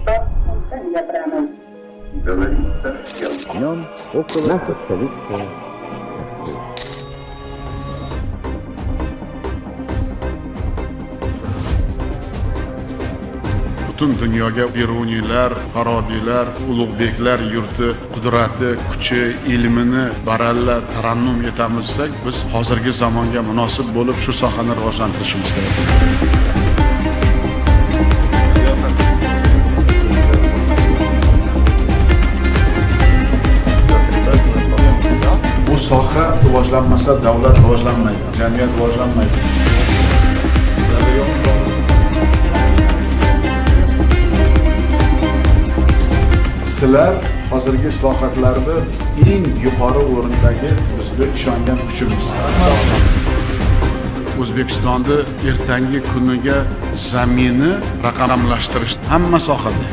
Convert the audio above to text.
Toshkentdan gapiramiz. Говорит Ташкент. Днем около. Наша столица. Butun dunyoga Beruniylar, Farobiylar, Ulug'beklar yurti qudrati, kuchi, ilmini baralla tarannum etamiz desak, biz hozirgi zamonga munosib bo'lib shu sohani rivojlantirishimiz kerak. Bu soha rivojlanmasa, davlat rivojlanmaydi, jamiyat rivojlanmaydi. Sizlar hozirgi islohotlarda eng yuqori o'rindagi bizda ishongan kuchimiz. O'zbekistonni ertangi kuniga zamini raqamlashtirish hamma sohada.